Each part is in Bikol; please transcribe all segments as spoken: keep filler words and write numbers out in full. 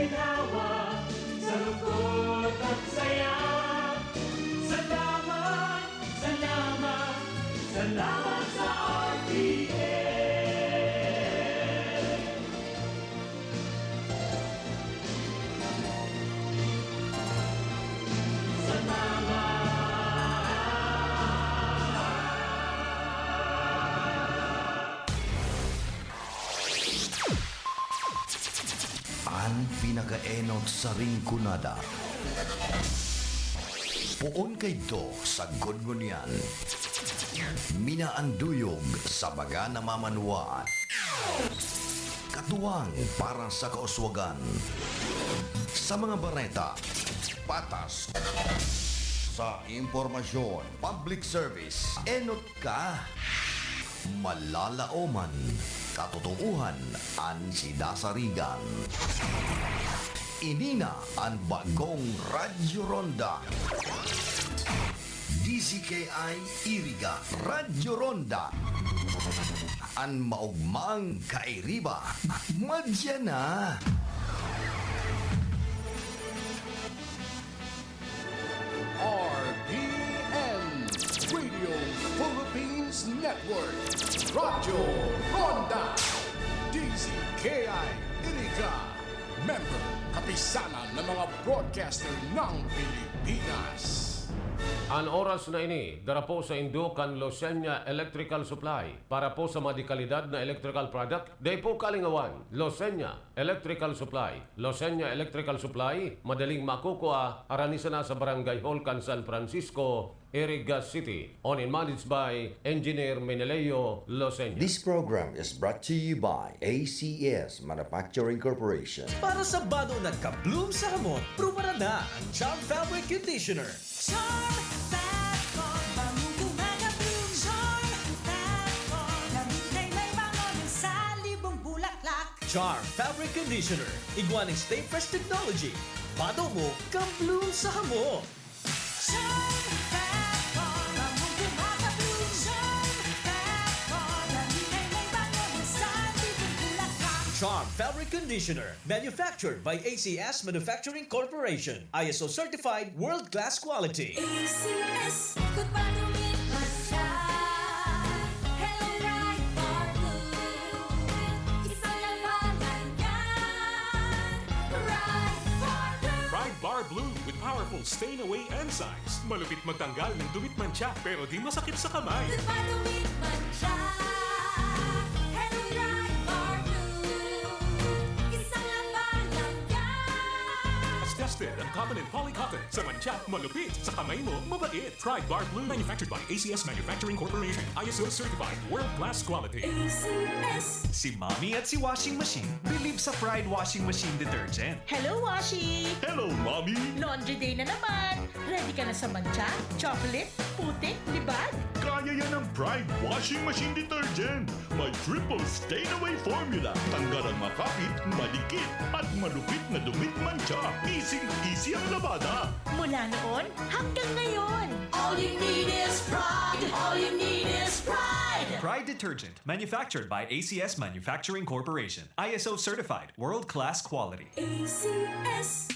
Ginhawa sa lungkot at saya. Salamat, salamat, salamat sa R T N. Salamat. An pinakaenot sa Rinconada. Poon kaidto sagkod ngunyan. Minaanduyog sa mga namamanwaan. Katuwang para sa kauswagan. Sa mga bareta, patas. Sa impormasyon, public service, enot ka. Malalaoman, katotoohan an sidasarigan. Ini na an bagong Radyo Ronda. D Z K I Iriga, Radyo Ronda. An maogmang kairiba, madya na. R P N, Radio Philippines Network, Radyo Ronda, D Z K I Iriga, member, kapisanan ng mga broadcaster ng Pilipinas. An oras na ini, dara po saindo kan Losenya Electrical Supply. Para po sa mga dekalidad na electrical product, dai po kalingawan, Losenya Electrical Supply. Losenya Electrical Supply, madaling makukua, harani sana sa Barangay Hall kan San Francisco, Iriga City. Owned and managed by Engineer Meneleo Losenya. This program is brought to you by A C S Manufacturing Corporation. Para sa bado na ka-bloom sa hamot, prubarada ang Charm Fabric Conditioner. Charm Fabcon, bangong gumagabloom. Charm Fabcon, damit na may bango ng salibong bulaklak. Charm Fabric Conditioner, igwa nin Stay Fresh Technology. Bado mo, ka-bloom sa hamot. Charm Fabcon, bangong gumagabloom. Charm Fabcon, damit na may bango ng salibong bulaklak. Charm Fabric Conditioner, manufactured by A C S Manufacturing Corporation. I S O certified, world-class quality. A C S, ikot pa, dumit, mantsa. Hello, Pride Bar Blue. Isang labanan yan. Pride Bar Blue. Pride Bar Blue with powerful stain away enzymes. Malupit magtanggal ng dumit, mantsa, pero di masakit sa kamay. Ikot pa, dumit, mantsa. Hello, Pride Bar Blue. Isang labanan yan. Tested ang cotton and polycotton. Sa mantsa, malupit. Sa kamay mo, mabait. Pride Bar Blue. Manufactured by A C S Manufacturing Corporation. I S O certified. World class quality. A C S. Si Mommy at si Washing Machine bilib sa Pride Washing Machine Detergent. Hello, Washi! Hello, Mommy! Laundry day na naman! Ready ka na sa mantsa, chocolate, putik, libag? Kaya yan ng Pride Washing Machine Detergent! May triple stain away formula. Tanggal ang makapit, madikit, at malupit na dumit, mantsa. Easy-easy ang labada. Mula noon hanggang ngayon. All you need is Pride. All you need is Pride. Pride Detergent, manufactured by A C S Manufacturing Corporation. I S O certified, world-class quality. A C S.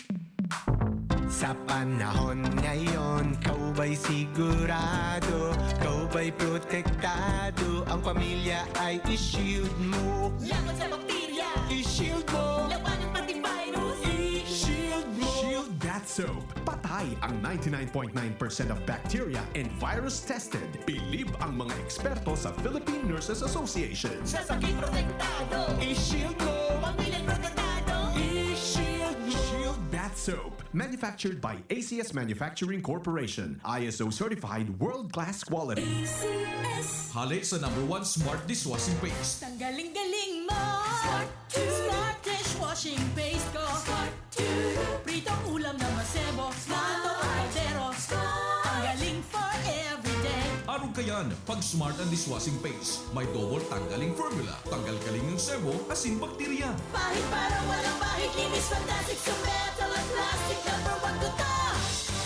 Sa panahon ngayon, ikaw ba'y sigurado? Ikaw ba'y protektado? Ang pamilya ay i-shield mo. Laban sa bakterya. I-shield mo. Labanan pati virus. I-shield mo. Shield Bath Soap. Patay ang ninety-nine point nine percent of bacteria and virus tested. Bilib ang mga eksperto sa Philippine Nurses Association. Sa sakit protektado. I-shield mo. Pamilya protektado. I-shield mo. Shield Bath Soap. Manufactured by A C S Manufacturing Corporation. I S O certified, world-class quality. A C S. Hale sa number one smart dishwashing paste. Tanggaling-galing mo. Smart. Smart dishwashing paste ko. Smart. Pritong ulam na masebo. Smart. Smart. Kaldero. Smart. Tanggaling for everyday. Arog kayan, pag Smart ang dishwashing paste. May double tanggaling formula. Tanggal-galing ang sebo, asin bakterya. Pahid para walang bahid, linis fantastic sa metal at plastic, number one ko to.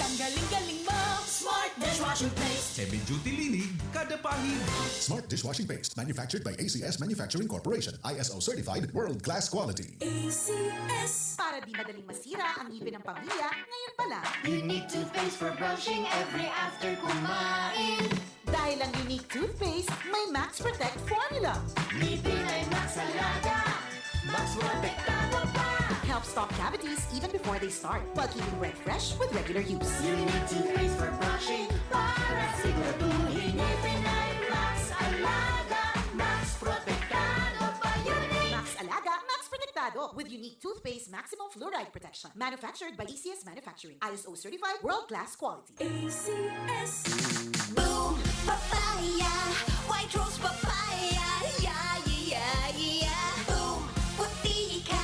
Tanggaling-galing mo, Smart Dishwashing Toothpaste. Heavy duty linig, kada pahid. Smart dishwashing paste, manufactured by A C S Manufacturing Corporation, I S O certified, world-class quality. A C S. Para di madaling masira ang ngipin ng pamilya, ngayon pa lang. Unique toothpaste for brushing every after kumain. Dahil ang Unique Toothpaste may Max Protect Formula. Ngipin ay Max Alaga, Max Protektado pa. Helps stop cavities even before they start, while keeping breath fresh with regular use. Unique toothpaste for brushing para siguraduhin ngipin ay Max Alaga, Max Protektado pa. Unique. Max Alaga, Max Protektado with Unique Toothpaste Maximum Fluoride Protection. Manufactured by A C S Manufacturing. I S O certified, world-class quality. A C S. Boom! Papaya! White Rose Papaya! Yeah, yeah, yeah, yeah! Boom! Puti ka!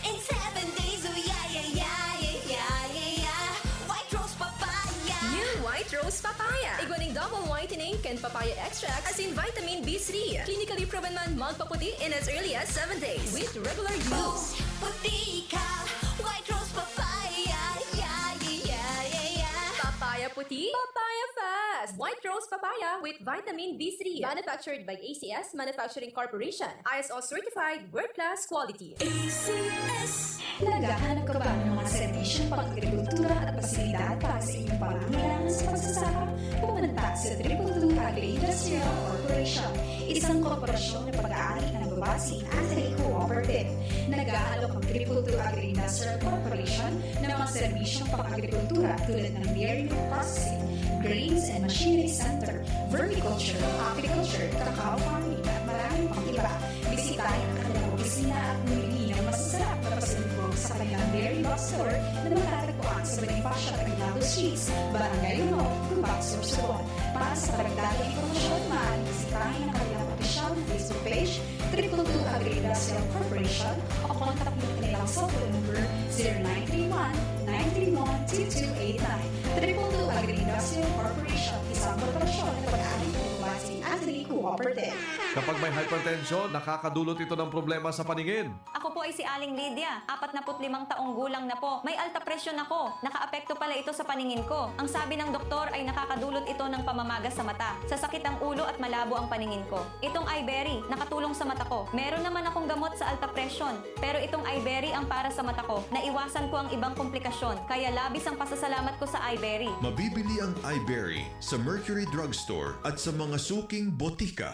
In seven days, oh yeah, yeah, yeah, yeah, yeah, yeah! White Rose Papaya! New White Rose Papaya. Igwa ning double whitening kan papaya extract asin vitamin B three. Clinically proven man magpaputi in as early as seven days with regular Boom! use. Puti ka! White Rose Papaya! Yeah, yeah, yeah, yeah, yeah! Papaya puti, papaya fast. White Rose Papaya with vitamin B three. Manufactured by A C S Manufacturing Corporation. I S O certified, world-class quality. A C S. Naghahanap ka ba ng mga serbisyong pang-agrikultura at pasilidad para sa inyong pangangailangan sa pagsasaka? Pumunta sa Triple Two Agri-Industrial Corporation, isang korporasyon na pag-aari ng Babasi Anthony Cooperative. Nag-aalok ang Triple Two Agri-Industrial Corporation ng mga serbisyong pang-agrikultura tulad ng dairy milk processing, grains and machinery center, vermiculture, apiculture, cacao farming at maraming pang iba. Bisitahin ang kanilang opisina at bumili ng masasarap na pasalubong sa kanilang Dairy Box Store na matatagpuan sa Bonifacio Aguinaldo Streets, Barangay Uno, Cubao, Sorsogon. Para sa karagdagang impormasyon, maaaring bisitahin ang kanilang opisyal na Facebook page, Triple Two Agri-Industrial Corporation, o kontakin ang kanilang cellphone number, zero nine three one, nine three one, two two eight nine. Triple Two Agri-Industrial Corporation, isang korporasyon na pag-aari ng Babasi Anthony Cooperative. Kapag may hypertension, nakakadulot ito ng problema sa paningin. Ako po ay si Aling Lydia, apatnapu't limang taong gulang na po. May alta presyon ako. Nakaapekto pala ito sa paningin ko. Ang sabi ng doktor ay nakakadulot ito ng pamamaga sa mata, sasakit ang ulo at malabo ang paningin ko. Itong Iberry, nakatulong sa mata ko. Meron naman akong gamot sa alta presyon, pero itong Iberry ang para sa mata ko. Naiwasan ko ang ibang komplikasyon, kaya labis ang pasasalamat ko sa Iberry. Mabibili ang Iberry sa Mercury Drugstore at sa mga suking botika.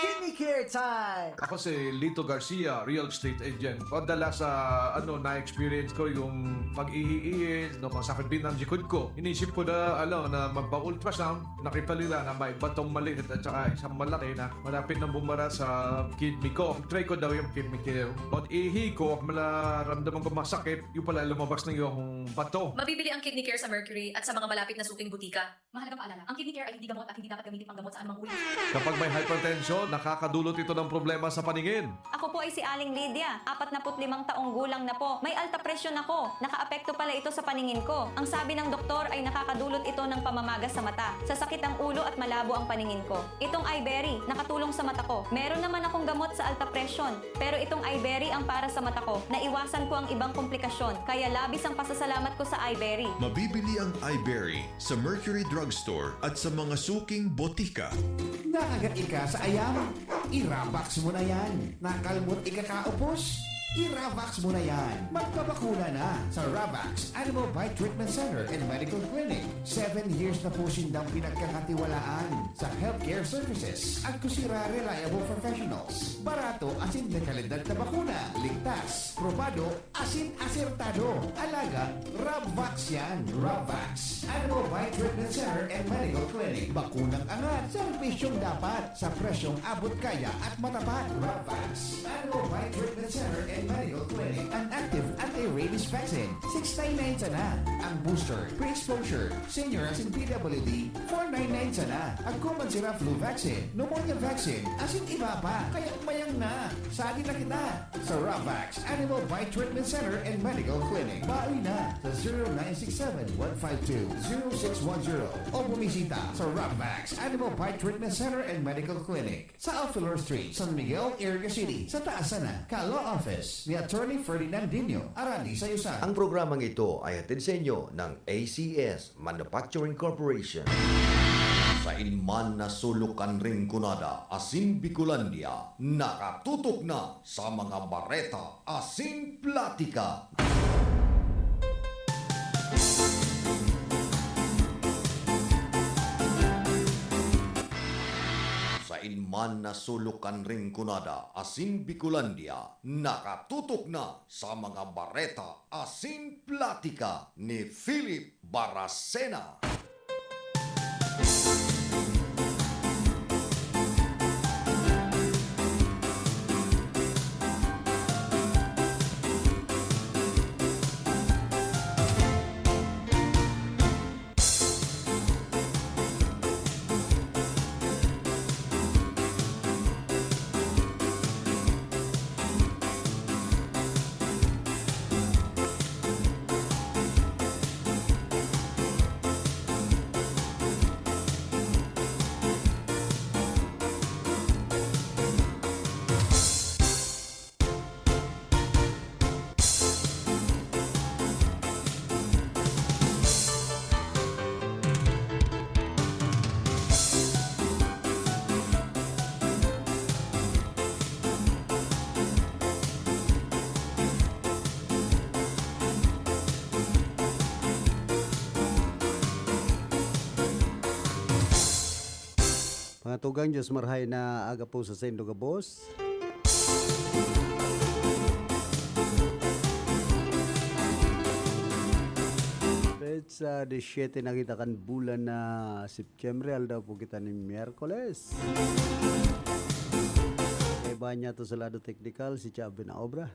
Kidney Care Time! Ako si Lito Garcia, real estate agent. Madalas sa ano na-experience ko yung pag-iiit, no, masakit din ang likod ko. Inisip ko na ano na magpa-ultrasound, nakita nila na may batong maliit at saka isang malaki na malapit na bumara sa kidney ko. Try ko daw yung Kidney Care. Pag ihi ko, mararamdaman ko masakit, yung pala lumabas na yung bato. Mabibili ang Kidney Care sa Mercury at sa mga malapit na suking butika. Mahalagang paalala, ang Kidney Care ay hindi gamot at hindi dapat gamitin panggamot sa anumang uri. Kapag may hypertension, nakakadulot ito ng problema sa paningin. Ako po ay si Aling Lydia, apatnapu't limang taong gulang na po. May alta presyon ako. Nakaapekto pala ito sa paningin ko. Ang sabi ng doktor ay nakakadulot ito ng pamamaga sa mata, sasakit ang ulo at malabo ang paningin ko. Itong Iberry, nakatulong sa mata ko. Meron naman akong gamot sa alta presyon, pero itong Iberry ang para sa mata ko. Naiwasan ko ang ibang komplikasyon, kaya labis ang pasasalamat ko sa Iberry. Mabibili ang Iberry sa Mercury Drugstore at sa mga suking botika. Nakagat ika sa ayam? I-Ravax mo na yan. Nakalmot ika kaupos? I-Ravax mo na yan. Magpabakuna na sa Ravax Animal Bite Treatment Center and Medical Clinic. Seven years na po sindang pinagkakatiwalaan sa healthcare services. Agkusira reliable professionals. Barato asin de kalidad na bakuna. Ligtas, probado, asin asertado. Alagang Rabvax yan. Rabvax. Animal Bite Treatment Center and Medical Clinic. Bakunang angat. Serbisyong dapat. Sa presyong abot kaya at matapat. Rabvax. Animal Bite Treatment Center and Medical Clinic. An active anti-rabies vaccine. Six nine nine sana. Ang booster, pre-exposure, senior asin P W D, four nine nine sana. Agkuman sira flu vaccine, pneumonia vaccine, asin iba pa. Kaya mayang na. Sali na kita. Sa Ravax Animal Bite Treatment Center and Medical Clinic. Bawi na sa zero nine six seven, one five two, zero six one zero o bumisita sa Ravax Animal Bite Treatment Center and Medical Clinic sa Alfelor Street, San Miguel, Iriga City, sa taas sana ka Law Office. ni Attorney Ferdinandinho Arani Sayusan. Ang programang ito ay hatid sa inyo ng A C S Manufacturing Corporation. Sain man na sulok kan Rinconada asin Bicolandia, nakatutok na sa mga bareta asin platika. Sain man na sulok kan Rinconada asin Bicolandia, nakatutok na sa mga bareta asin platika ni Philip Baracena. Mga tugang, Diyos marhay na aga po sa saindo gabos. Petsa disyete na kita kan bulan na Setyembre, aldaw po kita nin Miyerkules. Kaiba niya to sa lado teknikal, si Chubby na obra.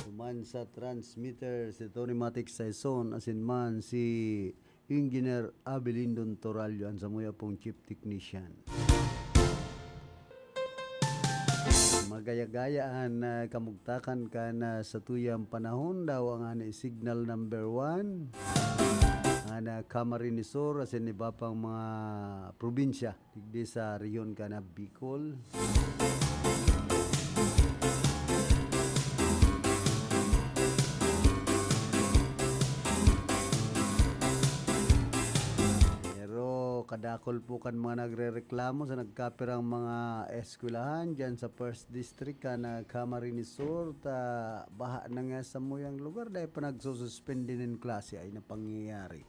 Human sa transmitter, si Tony Matic Saison, asin man si Engineer Abelindon Torallo, an samuya pong chief technician. Magaya-gaya an, ah, kamugtakan kan, ah, satuyang panahon daw ang ani signal number one. An, ah, Camarines Sur, asin iba pang mga probinsya digdi sa rehiyon kan Bicol. Pero kadakol po kan mga nagrereklamo sa nagkapirang mga eskwelahan diyan sa First District kan Camarines Sur, ta baha na nga samuyang lugar, dai pa nagsususpende nin klase, ay na pangyayari.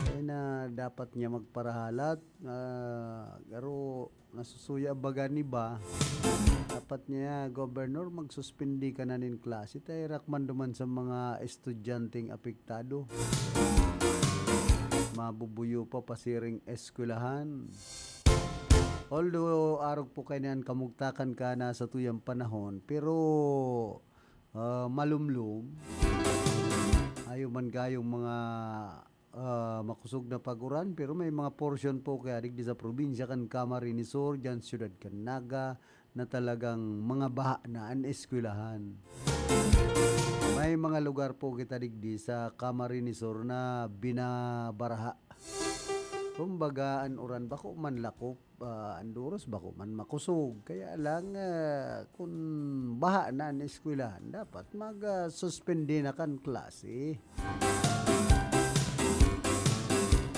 Ay na dapat niya magparahalat, ah, garo nasusuya baga an iba. Dapat niya, Gobernador, magsuspindi ka na nin klase, ta herak man duman sa mga estudyanteng apektado. Mabubuyo pa pasiring eskwelahan. Although arog po kaini an kamugtakan kan satuyang panahon, pero, ah, malumlom. Ayo man gayong mga, ah, makosog na pag-uran, pero may mga portion po kaya digdi sa probinsya kan Camarines Sur, diyan siyudad kan Naga, na talagang mga baha na an eskwelahan. May mga lugar po kita digdi sa Camarines Sur na binabaraha. Kumbaga, an uran bako man lakop, ah, an doros bako man makosog. Kaya lang, ah, kun baha na an eskwelahan, dapat mag, ah, suspende na kan klase.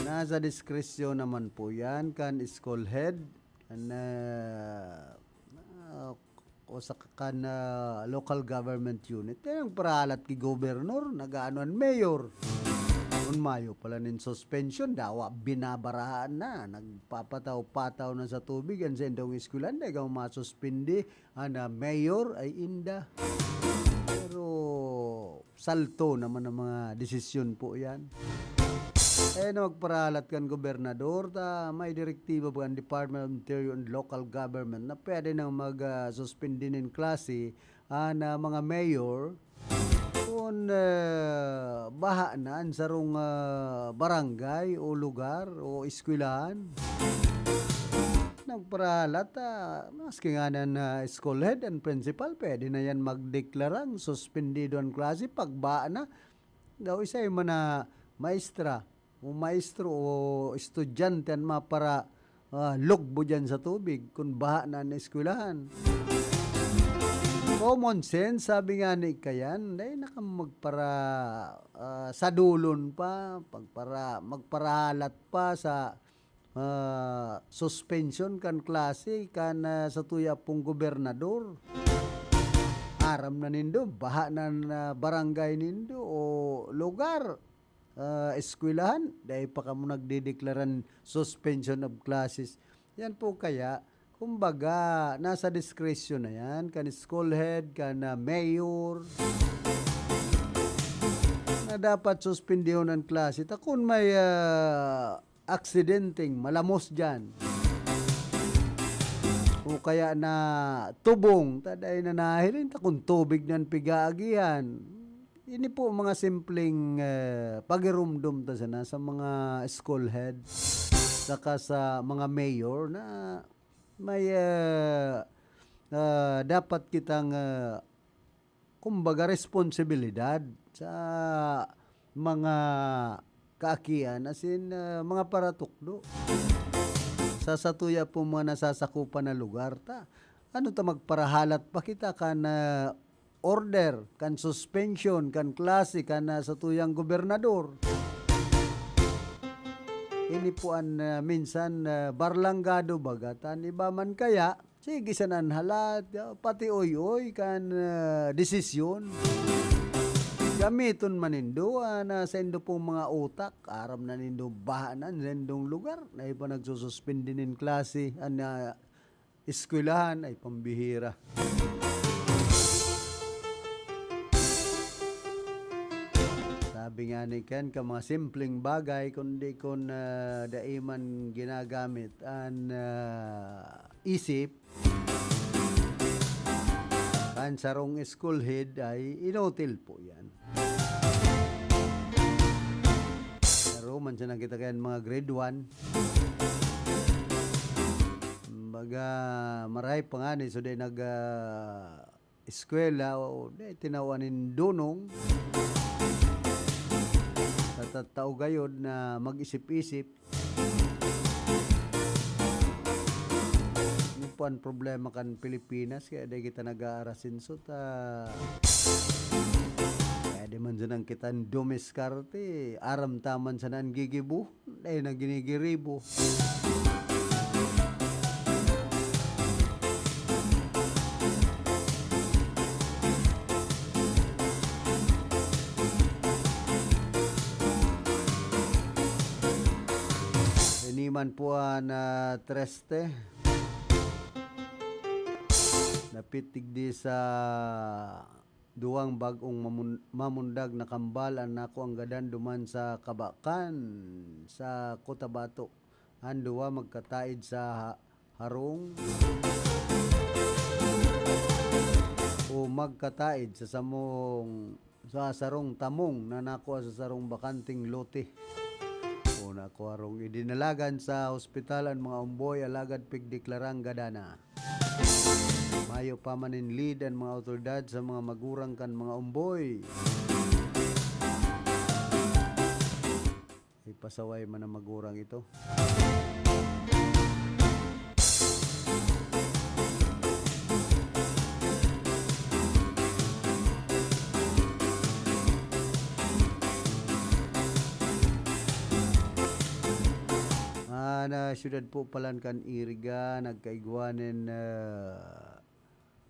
Nasa diskresyon naman po yan kan school head na, ah, o sa kan, ah, local government unit. Kaya nagparahalat ki gobernador, nag-aano an mayor. Kun mayo pala nin suspension, dawa binabarahaan na, nagpapataw-pataw na sa tubig an saindong eskwelahan, dai ka masuspindi, an, ah, mayor ay inda. Pero salto naman ang mga desisyon po yan. Eh, na magparahalat kan gobernador, ta may direktiba ba ang Department of Interior and Local Government na pwede nang mag, ah, suspindi nin klase an, ah, mga mayor kun, ah, baha na an sarong, ah, barangay o lugar o eskwelahan. Nagparahalat, ah, maski nga an, ah, school head, an principal, pwede na yan magdeklarang suspendido an klase pag baha na. Daw isay man na maestra o maestro o estudyante an mapara-, ah, lugbo diyan sa tubig kun baha na an eskwelahan. Common sense, sabi nga ni Kayan, dai na kamo magpara-, ah, sadolon pa, pagpara-, magparahalat pa sa, ah, suspension kan klase kan, ah, satuya pong gobernador. Aram na nindo, baha na an barangay nindo o lugar, ah, eskwelahan, dai pa kamo nagdedeklaran suspension of classes. Yan po kaya, kumbaga, nasa diskresyon na yan, kan school head, kan, ah, mayor, na dapat suspendihon an klase. Ta kun may, ah, aksidenteng malamos diyan, o kaya na tubong, ta dai na nahiling, ta kun tubig nan pig-aagihan. Ini po mga simpleng, eh, pagirumdom ta sana sa mga school head, saka sa mga mayor na may, eh, ah, dapat kitang, eh, kumbaga, responsibilidad sa mga kaakian, asin, ah, mga paratukdo sa satuya po mga nasasakupan na lugar ta. Ano ta, magparahalat pa kita kan, ah, order, kan suspension, kan klase, kan, ah, satuyang gobernador? Ini po an, ah, minsan, ah, barlanggado baga ta. An iba man kaya, sige sana an halat, ah, pati oy-oy kan, ah, desisyon. Gamiton man nindo an, ah, saindo pong mga utak. Aram na nindo baha na an saindong lugar. Dai pa nagsususpindi nin klase an, ah, eskwelahan, ay pambihira. Sabi nga ni Ken, ka mga simpleng bagay, kundi kun, ah, dai man ginagamit an, ah, isip, an sarong school head ay inutil po yan. Saro man sana kita kan mga grade one. Baga, marahay pa ngani, so, dai nag, ah, eskwela o dai tinawan nin dunong. Sa tattao gayod na mag-isip-isip. Ano po ang problema kan Pilipinas, kaya dai kita nag-aarasinso ta. Pwede man sanang kitang dumiskarte, aram ta man sana an gigibo, dai na ginigiribo. Ini man po an, ah, treste. Dapit digdi sa duwang bag-ong mamun-, mamundag na kambal an nakuang gadan duman sa Kabakan, sa Cotabato. An duwa magkataid sa ha-, harong o magkataid sa samong, sa sarong tamong na nakua sa sarong bakanteng lote. O nakua harong idinalagan sa ospital an mga omboy, alagad pigdeklarang gadana. Mayo pa man nin lead an mga awtoridad sa mga magurang kan mga omboy. Ipasaway man ang magurang ito. Ah, na syudad po palan kan Iriga, nagkaigwa nin, ah,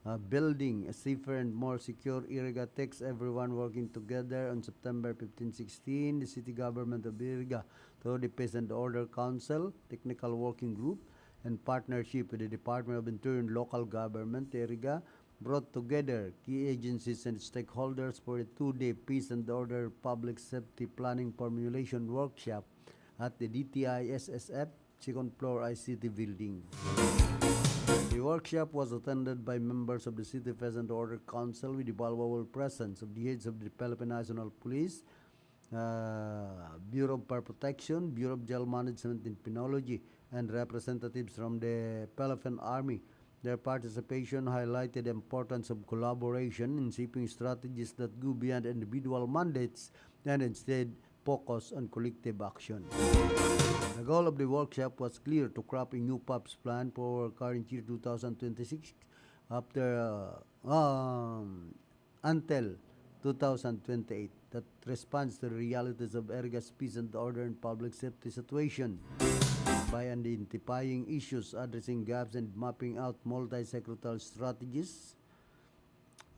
ah, building a safer and more secure Iriga. Text everyone working together on September fifteen, sixteen, the city government of Iriga, through the Peace and Order Council Technical Working Group, in partnership with the Department of Interior and Local Government, Iriga, brought together key agencies and stakeholders for a two-day Peace and Order Public Safety Planning Formulation Workshop at the D T I S S F second floor I C T building. The workshop was attended by members of the City Peace and Order Council with the valuable presence of the heads of the Philippine National Police, uh, Bureau of Fire Protection, Bureau of Jail Management and Penology, and representatives from the Philippine Army. Their participation highlighted the importance of collaboration in shaping strategies that go beyond individual mandates and instead focus on collective action. The goal of the workshop was clear: to craft a new PUPS plan for current year two thousand twenty-six after, uh, um, until two thousand twenty-eight that responds to the realities of Eriga's peace and order and public safety situation by identifying issues, addressing gaps, and mapping out multi-sectoral strategies.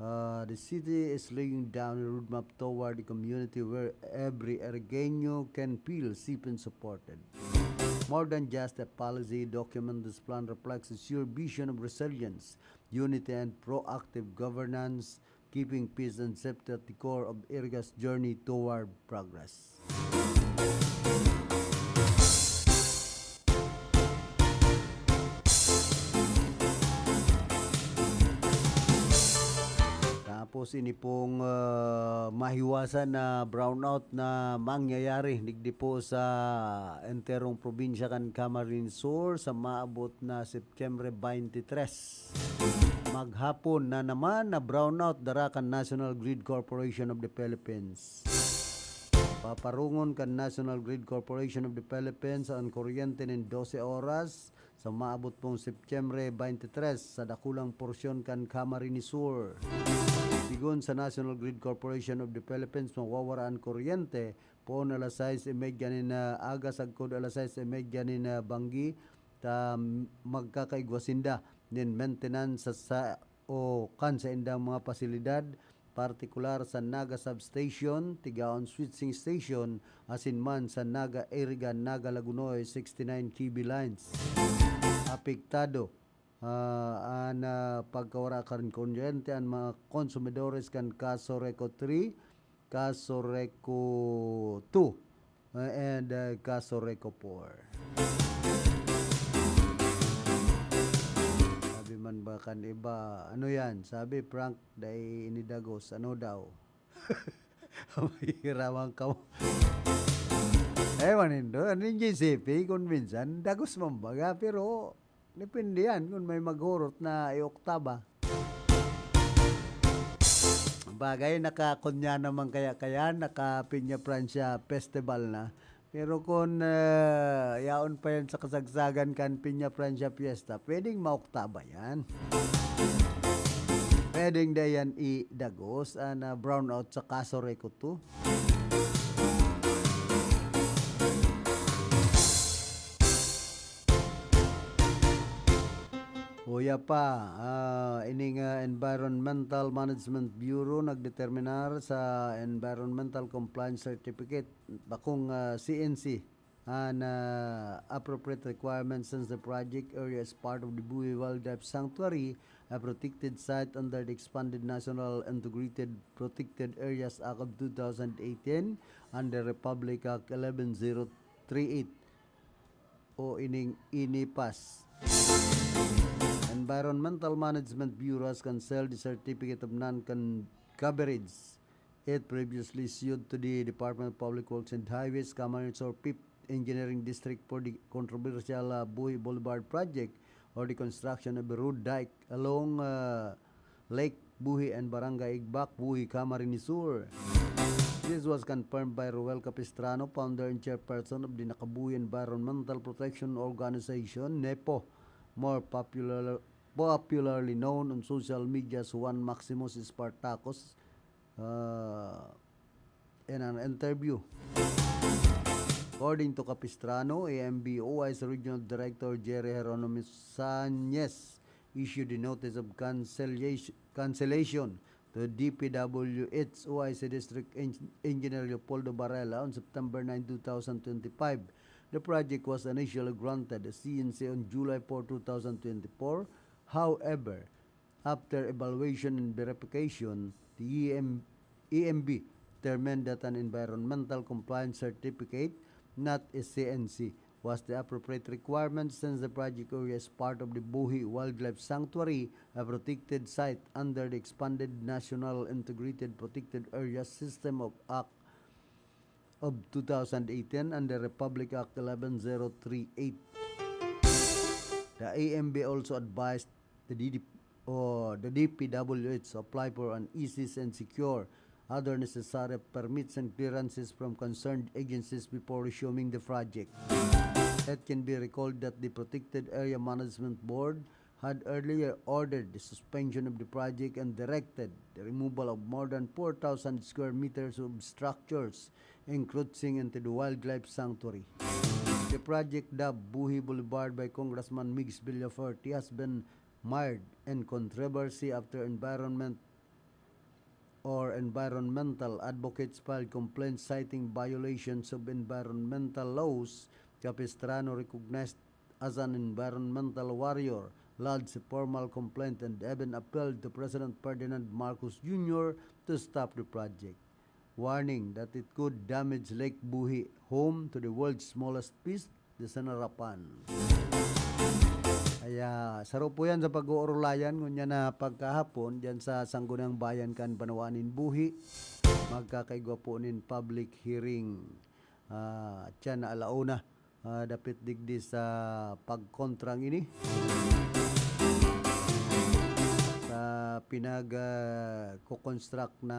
Uh, the city is laying down a roadmap toward a community where every Ergueño can feel safe and supported. More than just a policy document, this plan reflects a shared vision of resilience, unity, and proactive governance, keeping peace and safety at the core of Eriga's journey toward progress. Tapos ini pong, ah, mahiwasan na brownout na mangyayari digdi po sa enterong probinsya kan Camarines Sur sa maabot na Setyembre twenty-three. Maghapon na naman na brownout dara kan National Grid Corporation of the Philippines. Paparungon kan National Grid Corporation of the Philippines an kuryente nin dose oras sa maabot pong Setyembre twenty-three sa dakulang porsyon kan Camarines Sur. Sigon sa National Grid Corporation of the Philippines, mawawara an kuryente poon alas sais y media nin, ah, aga sagkod alas sais y media nin, ah, banggi, ta magkakaigwa sinda nin maintenance sa, sa o kan saindang mga pasilidad, partikular sa Naga Substation, Tigaon Switching Station, asin man sa Naga Eriga, Naga Lagunoy sixty-nine K V lines. Apektado, ah, an, ah, pagkawara kan kuryente an mga konsumidores kan Casureco three, Casureco two, uh, and, uh, Casureco four. Sabi man ba kan iba, "Ano yan?" Sabi, "Prank, dai ini dagos." Ano daw? Mahiraman ka mo. Ewan nindo, ano yung J C P, kung minsan, dagos man baga, pero depende yan kung may maghurot na i-oktaba. Bagay, nakakunya naman kaya, kaya naka Peña Francia Festival na. Pero kung, ah, yaon pa yan sa kasagsagan kan Peña Francia Fiesta, pwedeng maoktaba yan. Pwedeng dayan idagos an, ah, brownout sa Casureco two. Uya pa, ah, ining, ah, Environmental Management Bureau nagdeterminar sa Environmental Compliance Certificate, bakong, ah, C N C, an, ah, appropriate requirements since the project area is part of the Buhi Wildlife Sanctuary, a protected site under the expanded National Integrated Protected Areas Act of two thousand eighteen and the Republic Act eleven zero three eight o ining INIPAS. Environmental Management Bureau has cancelled the Certificate of Non-Coverage it previously issued to the Department of Public Works and Highways, Camarines Sur Fifth Engineering District for the controversial, uh, Buhi Boulevard project or the construction of a road dike along, uh, Lake Buhi and Barangay Igbak, Buhi, Camarines Sur. This was confirmed by Roel Capistrano, founder and chairperson of the Nakabuhi Environmental Protection Organization, NEPO, more popular, popularly known on social media as Juan Maximus Spartacus, uh, in an interview. According to Capistrano, A M B O I's Regional Director Jerry Jeronimo Sañez issued a notice of cancellation, cancellation to D P W H O I C District En-, Engineer Leopoldo Varela on September nine, two thousand twenty-five. The project was initially granted a C N C on July four, two thousand twenty-four. However, after evaluation and verification, the E M, E M B determined that an environmental compliance certificate, not a C N C, was the appropriate requirement since the project area is part of the Buhi Wildlife Sanctuary, a protected site under the expanded National Integrated Protected Area System of Act of two thousand eighteen and the Republic Act eleven zero three eight. The A M B also advised the D D, or the D P W H to apply for an easy and secure other necessary permits and clearances from concerned agencies before resuming the project. It can be recalled that the Protected Area Management Board had earlier ordered the suspension of the project and directed the removal of more than four thousand square meters of structures encroaching into the wildlife sanctuary. The project, dubbed Buhi Boulevard by Congressman Migs Villafuerte, has been mired in controversy after environment or environmental advocates filed complaints citing violations of environmental laws. Capistrano, recognized as an environmental warrior, lodged a formal complaint and even appealed to President Ferdinand Marcos Junior to stop the project, warning that it could damage Lake Buhi, home to the world's smallest fish, the Sanarapan. Kaya saro po yan sa pag-uurulayan ngunyan na pagkahapon dyan sa Sangguniang Bayan kan Banwaan nin Buhi. Magkakaigwa po nin public hearing, ah, tiyan na alauna, ah, dapit digdi sa pagkontrang ini sa pinag, ah, kukonstruct na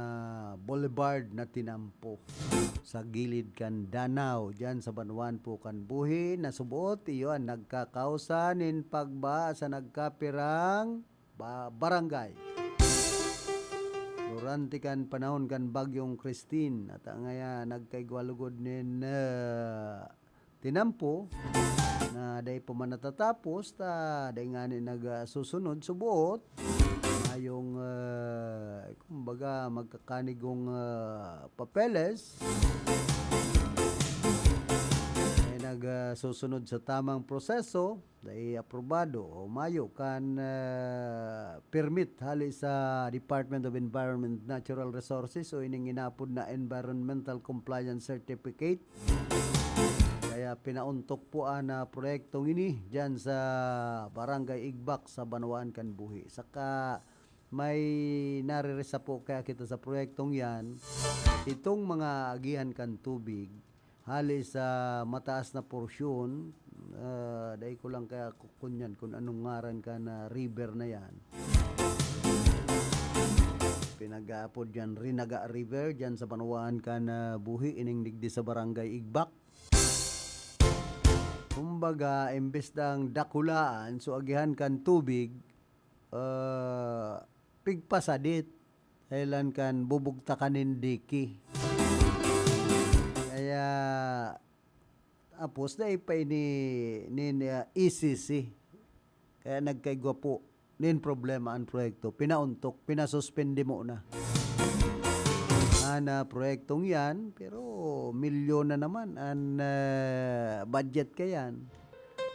boulevard na tinampo sa gilid kan danaw, diyan sa banwaan po kan Buhi, na subot iyo an nagkakausa nin pagba sa nagkapirang ba-, barangay. Durante kan panahon kan Bagyong Christine, at ang, ah, nagkaigwa lugod nin, ah, tinampo na dai pa man natatapos, ta dai ngani nagsusunod, suboot mayong, ah, kumbaga, magkakanigong, ah, papeles. Ay nagsusunod sa tamang proseso, dai aprobado o mayo kan, ah, permit hali sa Department of Environment and Natural Resources o ining inapod na Environmental Compliance Certificate. Kaya pinauntok po an, ah, proyektong ini diyan sa Barangay Igbak sa Banwaan kan Buhi. Saka may nariresa po kaya kita sa proyektong yan, itong mga agihan kan tubig, hali sa mataas na porsyon, ah, dai ko lang kaya ku-, kunyan kung anong ngaran kan river na yan. Pinag-aapod yan Rinaga River, dyan sa Banwaan kan, ah, Buhi, ining digdi sa Barangay Igbak. Kumbaga, imbes na ang dakulaan, so agihan kan tubig, ah, pigpasadit. Dahelan kan bubugtakan nin diki. Kaya, tapos dai pa ini nin, ah, E C C. Kaya nagkaigwa po nin problema an proyekto. Pinauntok, pinasuspindi mo na. An, ah, proyektong yan, pero milyon na naman an, ah, budget kayan.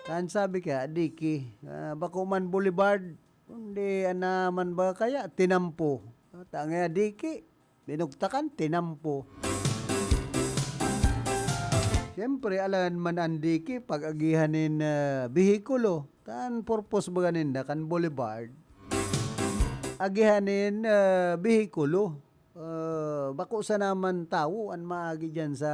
An sabi kaya, diki, ah, bako man boulevard, kundi, ana man ba kaya, tinampo. Ata nga diki, binugtakan, tinampo. Siyempre, alangan man an diki pag-agihan nin, ah, behikulo. Ta an purpose baga ninda kan boulevard, agihan nin, ah, behikulo. Ah, bako sana man tawo an maagi diyan sa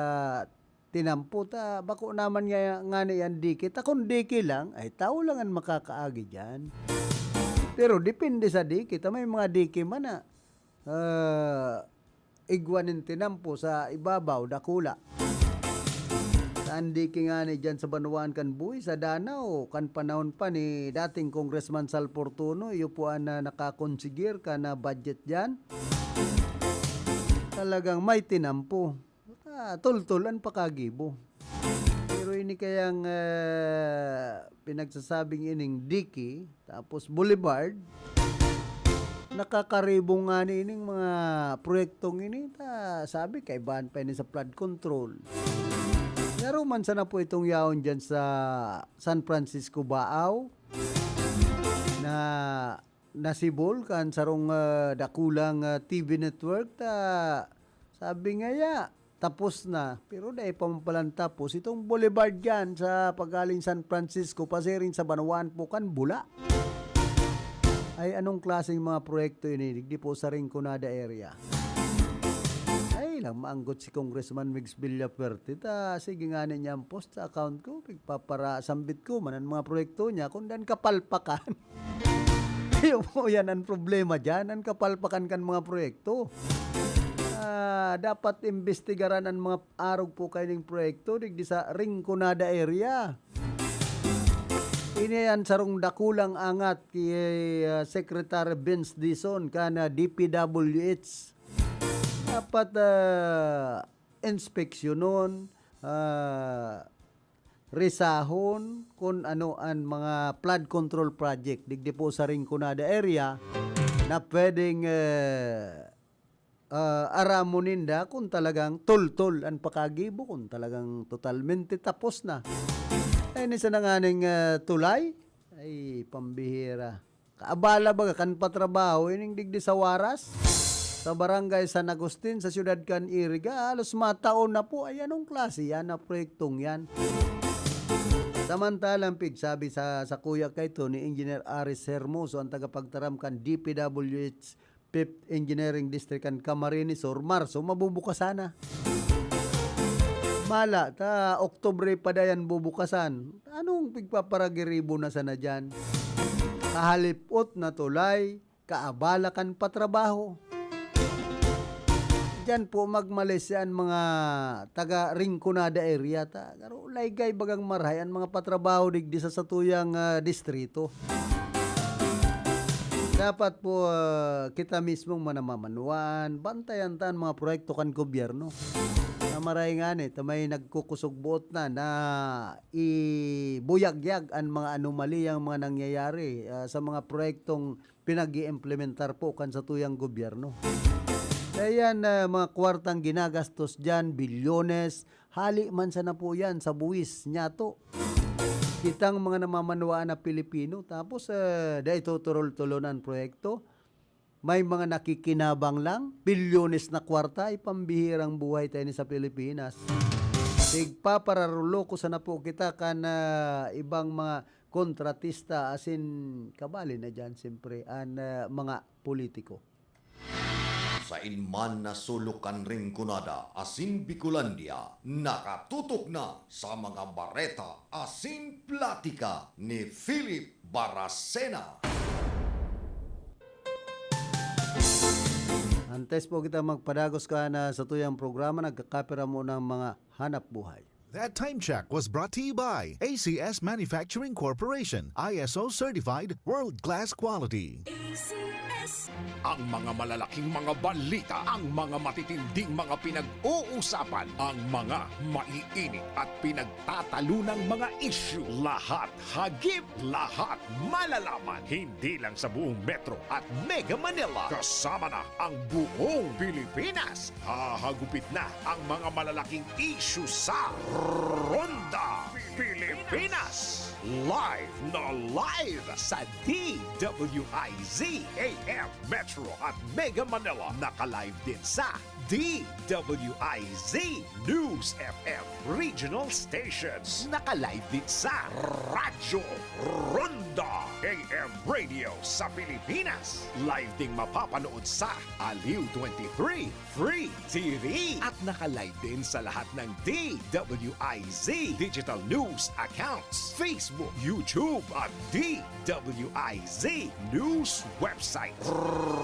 tinampo ta, bako naman nga, ngani yan diki. Ta kun diki lang, ay tawo lang an makakaagi diyan. Pero depende sa diki ta, may mga diki man na, ah, igwa nin tinampo sa ibabaw, dakula. Sa andiki ngani diyan sa banwaan kan Buhi, sa Danao, kan panahon pa ni dating Congressman Sal Fortuno, iyo po an, ah, nakakonsigir kan, ah, budget diyan. Talagang may tinampo. Ah, tultol an pakagibo. Pero ini kayang, ah, pinagsasabing ining diki, tapos boulevard, nakakaribong ngani ining mga proyektong ini. Ta, sabi, kaibahan pa ini sa flood control. Laro man sana po itong yaon dyan sa San Francisco, Baao, na nasibol kan sarong, ah, dakulang, ah, T V network. Ta, sabi ngaya, tapos na. Pero dai pa man palan tapos itong boulevard diyan sa pagaling San Francisco, pasiring sa banwaan po kan Bula. Ay, anong klaseng mga proyekto ini? Digdi po sa Rinconada area. Ay, lang maanggot si Congressman Migs Villafuerte. Ta, sige nga niya ang post sa account ko. Pagpaparasambit ko man ang mga proyekto niya, kung dan kapalpakan. Kaya po yan ang problema dyan, ang kapalpakan kan mga proyekto. Ah, dapat imbestigaran an mga arog po kaining proyekto digdi sa Rinconada area. Ini an sarong dakulang angat ki, ah, Secretary Vince Dizon kan, ah, D P W H. Dapat, ah, inspeksyonon, ah, resahon kun ano an mga flood control project digdi po sa Rinconada area na pwedeng, eh, ah, aramon ninda kung talagang toltol an pakagibo, kung talagang totalmente tapos na. Ay, ni sa nanganing, ah, tulay, ay, pambihira. Kaabala baga kan patrabaho ining digdi sa Waras, sa Barangay San Agustin, sa siyudad kan Iriga, halos mataon na po. Ay, anong klase yan na proyektong yan? Samantalang pigsabi sa, sa kuya kaito ni Engineer Aris Hermoso, ang tagapagtaram kan D P W H Fifth Engineering District kan Camarines Sur, Marso, mabubukasan na. Mala ta, Oktubre pa dayan bubukasan. Anong pigpaparagiribo na sana diyan? Kahalipot na tulay, kaabala kan patrabaho. Diyan po magmalis yan mga taga Rinconada area ta. Garo, laygay bagang marahay an mga patrabaho digdi sa satuyang, ah, distrito. Dapat po, ah, kita mismong manamamanuan, bantayan ta an mga proyekto kan gobyerno. Na maray ngani, ta may nagkukusog buot na, na ibuyagyag an mga anomaliyang mga nangyayari, ah, sa mga proyektong pinag-iimplementar po kan satuyang gobyerno. Kaya yan, ah, mga kwartang ginagastos dyan, bilyones, hali man sana po yan sa buwis niyato. Kitang mga namamanwaan na Pilipino, tapos, ah, dai tuturol-tulonan proyekto. May mga nakikinabang lang, bilyones na kwarta, ay pambihirang buhay tayo ni sa Pilipinas. Tigpapararulo ko sana po kita kan, ah, ibang mga kontratista, asin kabali na diyan, siyempre, an, ah, mga politiko. Sain man na sulok kan Rinconada asin Bicolandia, nakatutok na sa mga bareta asin platika ni Philip Baracena. Antes po kita magpadagos kan, ah, satuyang programa, nagkakapira mo ng mga hanap buhay. That time check was brought to you by A C S Manufacturing Corporation, I S O certified, world-class quality. A C S. Ang mga malalaking mga balita, ang mga matitinding mga pinag-uusapan, ang mga maiinit at pinagtatalunang mga isyu, lahat hagip, lahat malalaman, hindi lang sa buong Metro at Mega Manila, kasama na ang buong Pilipinas. Hahagupit na ang mga malalaking isyu sa Ronda Pilipinas. Live na live sa D W I Z A M Metro at Mega Manila. Naka-live din sa D W I Z News F M Regional Stations. Naka-live din sa Radyo Ronda A M Radio sa Pilipinas. Live ding mapapanood sa Aliw twenty-three Free T V. At naka-live din sa lahat ng D W I Z digital news accounts, Facebook, YouTube, at D W I Z News website.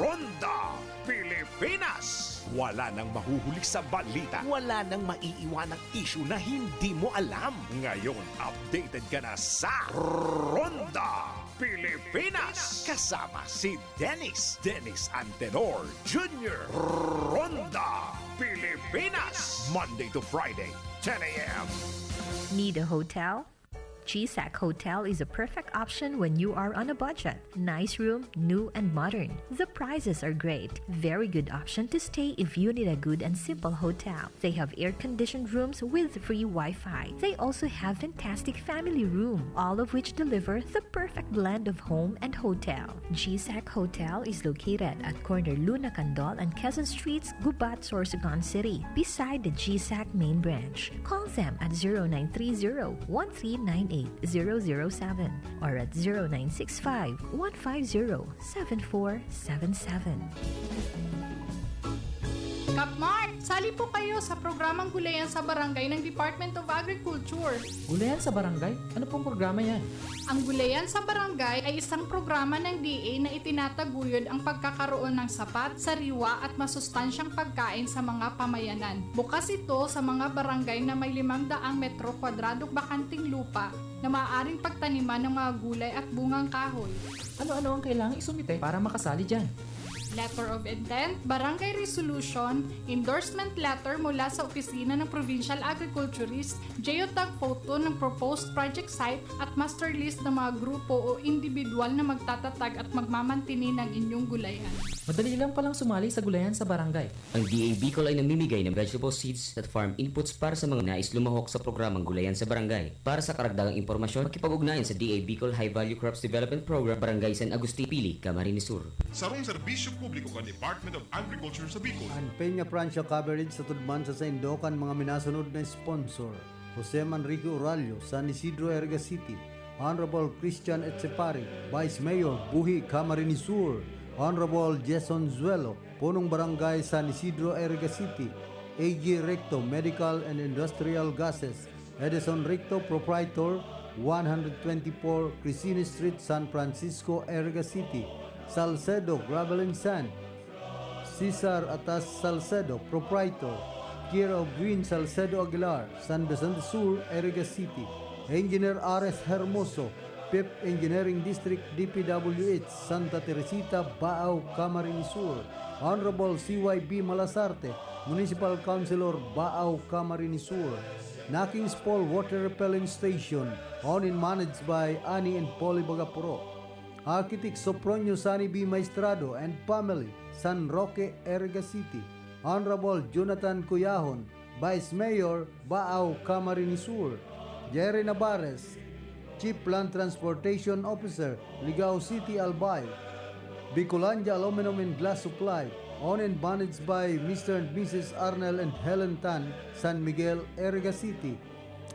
Ronda Pilipinas. Wala nang mahuhuli sa balita. Wala nang maiiwanang isyu na hindi mo alam. Ngayon, updated ka na sa Ronda Pilipinas. Kasama si Dennis, Dennis Antenor Junior. Ronda Pilipinas. Monday to Friday, ten a m. Need a hotel? G SAC Hotel is a perfect option when you are on a budget. Nice room, new and modern. The prices are great. Very good option to stay if you need a good and simple hotel. They have air-conditioned rooms with free Wi-Fi. They also have fantastic family room, all of which deliver the perfect blend of home and hotel. G SAC Hotel is located at corner Luna Candol and Quezon Streets, Gubat, Sorsogon City, beside the G SAC main branch. Call them at zero nine three zero, one three nine eight, zero zero seven or at zero nine six five, one five zero, seven four seven seven. Kapmart, sali po kayo sa programang Gulayan sa Barangay ng Department of Agriculture. Gulayan sa Barangay? Ano pong programa yan? Ang Gulayan sa Barangay ay isang programa ng D A na itinataguyod ang pagkakaroon ng sapat, sariwa at masustansyang pagkain sa mga pamayanan. Bukas ito sa mga barangay na may limang daang metro kwadradong bakanting lupa na maaaring pagtaniman ng mga gulay at bungang kahoy. Ano-ano ang kailangang isumite para makasali dyan? Letter of intent, barangay resolution, endorsement letter mula sa opisina ng provincial agriculturist, geotag photo ng proposed project site at master list ng mga grupo o individual na magtatatag at magmamantini ng inyong gulayan. Madali lang palang sumali sa Gulayan sa Barangay. Ang D A Bicol ay namimigay ng vegetable seeds at farm inputs para sa mga nais lumahok sa programang Gulayan sa Barangay. Para sa karagdagang impormasyon, makipag-ugnayan sa D A Bicol High Value Crops Development Program, Barangay San Agustin, Pili, Camarines Sur. Sarong serbisyo publiko kan Department of Agriculture sa Bicol. An Peña Francia coverage sa tudman sa saindo kan mga minasunod na sponsor: Jose Manrique Orallo, San Isidro, Iriga City; Honorable Christian Etchepare, Vice Mayor, Buhi, Camarines Sur; Honorable Jason Zuelo, Punong Barangay, San Isidro, Iriga City; A G Recto, Medical and Industrial Gases; Edison Recto, Proprietor, one twenty-four Crisini Street, San Francisco, Iriga City; Salcedo Gravel and Sand; Cesar Atas Salcedo, Proprietor, care of Gwyn Salcedo Aguilar, San Vicente Sur, Iriga City; Engineer Ares Hermoso, Fifth Engineering District, D P W H, Santa Teresita, Baao, Camarines Sur; Honorable C Y B Malasarte, Municipal Councilor, Baao, Camarines Sur. Nakings Paul Water Repelling Station, owned and managed by Ani and Polly Bagapuro. Architect Sopronio Sani B Maestrado and family, San Roque, Iriga City. Honorable Jonathan Cuyahon, Vice Mayor, Baao, Camarines Sur. Jerry Navarez, Chief Land Transportation Officer, Ligao City, Albay. Bicolandia Aluminum and Glass Supply, owned and managed by Mister and Missus Arnel and Helen Tan, San Miguel, Iriga City.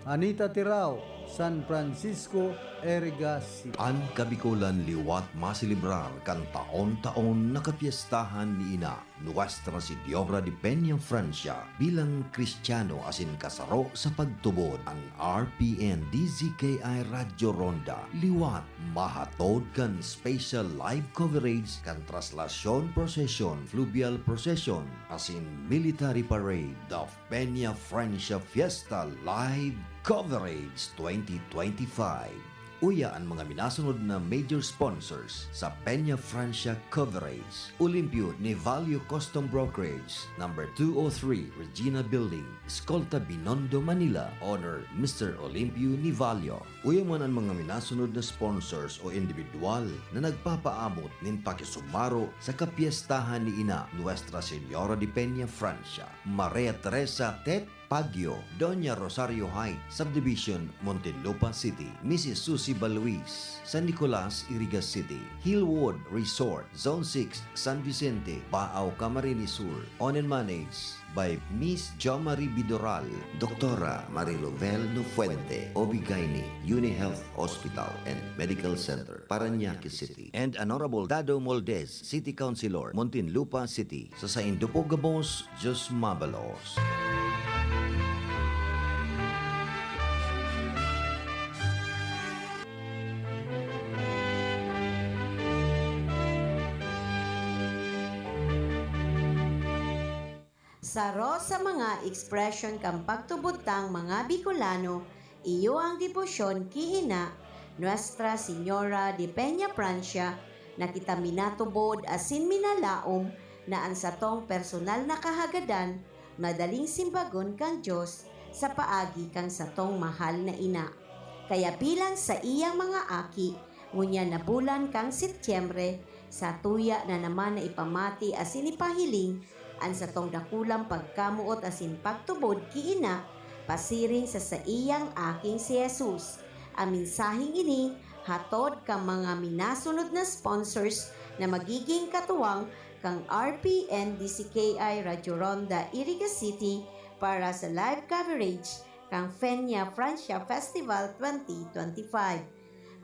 Anita Tirao, San Francisco, Iriga City. An Kabikolan liwat maselebrar kan taon-taon na kapyestahan ni Ina, Nuestra Señora de Peña Francia, bilang Kristiyano asin kasaro sa pagtubod. An R P N D Z K I Radyo Ronda liwat mahatod kan special live coverage kan Traslasyon Procession, Fluvial Procession, asin Military Parade of Peña Francia Fiesta Live Coverage twenty twenty-five. Uya an mga minasunod na major sponsors sa Peña Francia Coverage: Olimpio Nivalio Custom Brokerage, number two oh three, Regina Building, Escolta, Binondo, Manila, owner Mister Olimpio Nivalio. Uya man an mga minasunod na sponsors o individual na nagpapaabot nin pakisumaro sa kapyestahan ni Ina, Nuestra Señora de Peña Francia. Maria Teresa Tet Pagyo, Doña Rosario Heights Subdivision, Muntinlupa City; Missus Susie Baluis, San Nicolas, Iriga City; Hillwood Resort, Zone six, San Vicente, Baao, Camarines Sur. Owned and managed by Miss Jo Marie Bidoral, Doktora Marilovel Nofuente, O B Gynae, UniHealth Hospital and Medical Center, Parañaque City, and Honorable Dado Moldes, City Councilor, Muntinlupa City. Sa saindo po gabos, Diyos mabalos. Saro sa mga ekspresyon kan pagtubod tang mga Bicolano, iyo ang debosyon ki Ina, Nuestra Señora de Peña Francia, na kita minatubod asin minalaom na an satong personal na kahagadan madaling simbagon kan Dios sa paagi kan satong mahal na ina. Kaya bilang saiyang mga aki, ngunyan na bulan kan Setyembre, satuya na naman na ipamati asin ipahiling an satong dakulang pagkamoot asin pagtubod ki Ina pasiring sa saiyang Aking si Jesus. An mensaheng ini hatod kan mga minasunod na sponsors na magiging katuwang kan R P N D Z K I Radyo Ronda, Iriga City para sa live coverage kan Peña Francia Festival twenty twenty-five.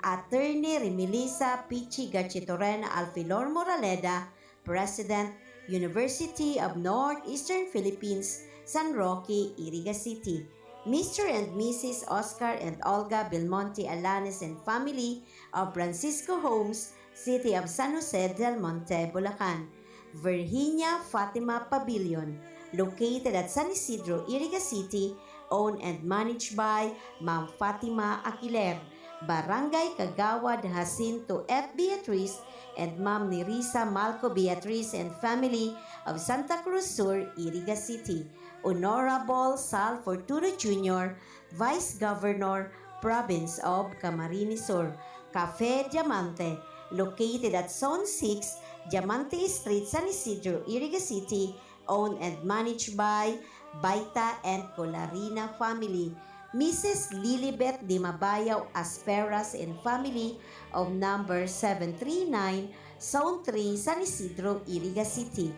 Attorney Remilisa Pichi Gachitorena Alfilor Moraleda, President, University of Northeastern Philippines, San Roque, Iriga City. Mister and Missus Oscar and Olga Belmonte Alanes and family of Francisco Homes, City of San Jose del Monte, Bulacan. Virginia Fatima Pavilion, located at San Isidro, Iriga City, owned and managed by Ma'am Fatima Aquiler, Barangay Kagawad Jacinto F. Beatriz, and Ma'am Nerissa Malco Beatriz and family of Santa Cruz Sur, Iriga City. Honorable Sal Fortuno Junior, Vice Governor, Province of Camarines Sur. Cafe Diamante, located at Zone six, Diamante Street, San Isidro, Iriga City, owned and managed by Baita and Colarina family. Missus Lilibet Dimabayaw Asperas and family of number seven three nine, Zone three, San Isidro, Iriga City.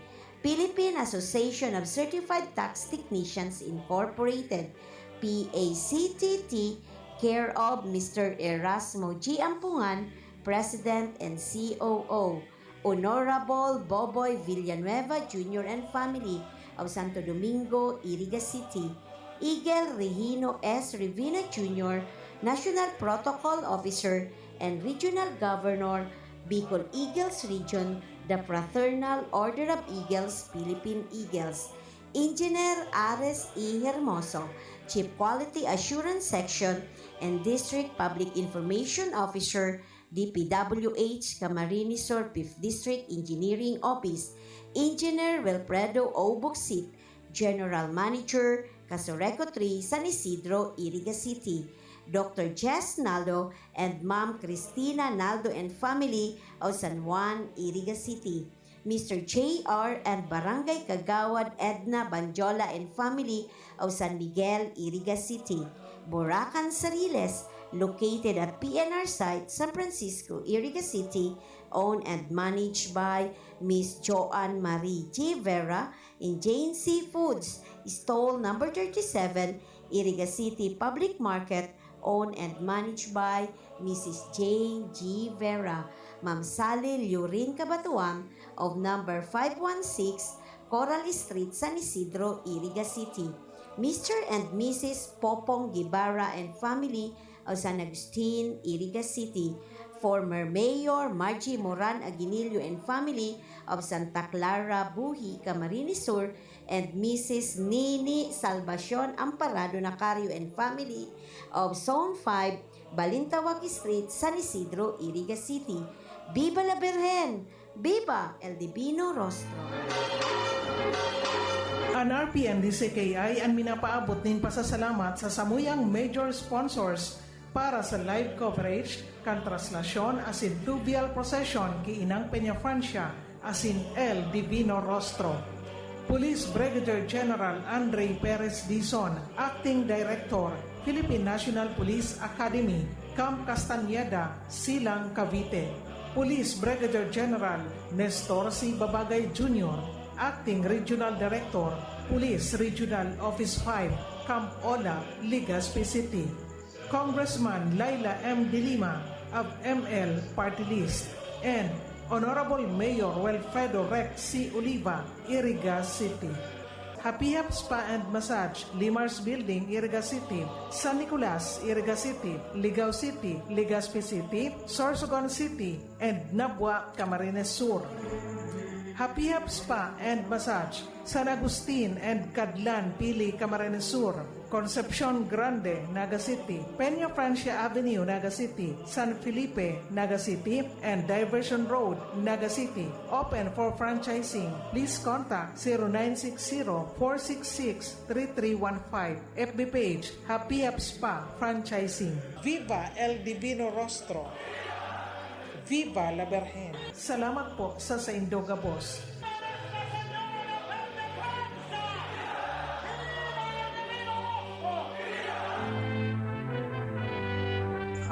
Philippine Association of Certified Tax Technicians Incorporated, P A C T T, care of Mister Erasmo G. Ampungan, President and C O O. Honorable Boboy Villanueva Junior and family of Santo Domingo, Iriga City. Eagle Regino S. Revina Junior, National Protocol Officer and Regional Governor, Bicol Eagles Region, the Fraternal Order of Eagles, Philippine Eagles. Engineer Ares E. Hermoso, Chief Quality Assurance Section and District Public Information Officer, D P W H, Camarines Sur, Fifth District Engineering Office. Engineer Wilfredo O. Bucsit, General Manager, Casureco three, San Isidro, Iriga City. Doctor Jess Naldo and Ma'am Christina Naldo and family of San Juan, Iriga City. Mister J R and Barangay Kagawad Edna Banjola and family of San Miguel, Iriga City. Buracan Sariles, located at P N R site, San Francisco, Iriga City, owned and managed by Miss Joanne Marie G. Vera in Jane Seafoods, stall number thirty-seven, Iriga City Public Market, owned and managed by Missus Jane G. Vera, Ma'am Sally Lurin Cabatuan of number five one six Coral Street, San Isidro, Iriga City. Mister and Missus Popong Guevara and family of San Agustin, Iriga City. Former Mayor Margie Moran Aguinillo and family of Santa Clara, Buhi, Camarines Sur, and Missus Nini Salvacion Amparado Nacario and family of Zone five, Balintawak Street, San Isidro, Iriga City. Viva la Birhen! Viva El Divino Rostro! An R P N D C K I an minapaabot nin pasasalamat sa samuyang major sponsors para sa live coverage kan traslasyon asin fluvial procession ki Inang Peñafrancia asin El Divino Rostro. Police Brigadier General Andre Perez Dizon, Acting Director, Philippine National Police Academy, Camp Castañeda, Silang, Cavite. Police Brigadier General Nestor C. Babagay Junior, Acting Regional Director, Police Regional Office five, Camp Ola, Legazpi City. Congressman Leila M. De Lima of M L Party List, and Honorable Mayor Wilfredo Rex C. Oliva, Iriga City. Happy Hap Spa and Massage, Limar's Building, Iriga City, San Nicolas, Iriga City, Ligao City, Legazpi City, Sorsogon City, and Nabua, Camarines Sur. Happy Hap Spa and Massage, San Agustin and Cadlan, Pili, Camarines Sur, Concepcion Grande, Naga City, Peña Francia Avenue, Naga City, San Felipe, Naga City, and Diversion Road, Naga City. Open for franchising. Please contact zero nine six zero, four six six, three three one five. F B page, Happy Hap Spa Franchising. Viva El Divino Rostro! Viva la Virgen! Salamat po sa saindo gabos.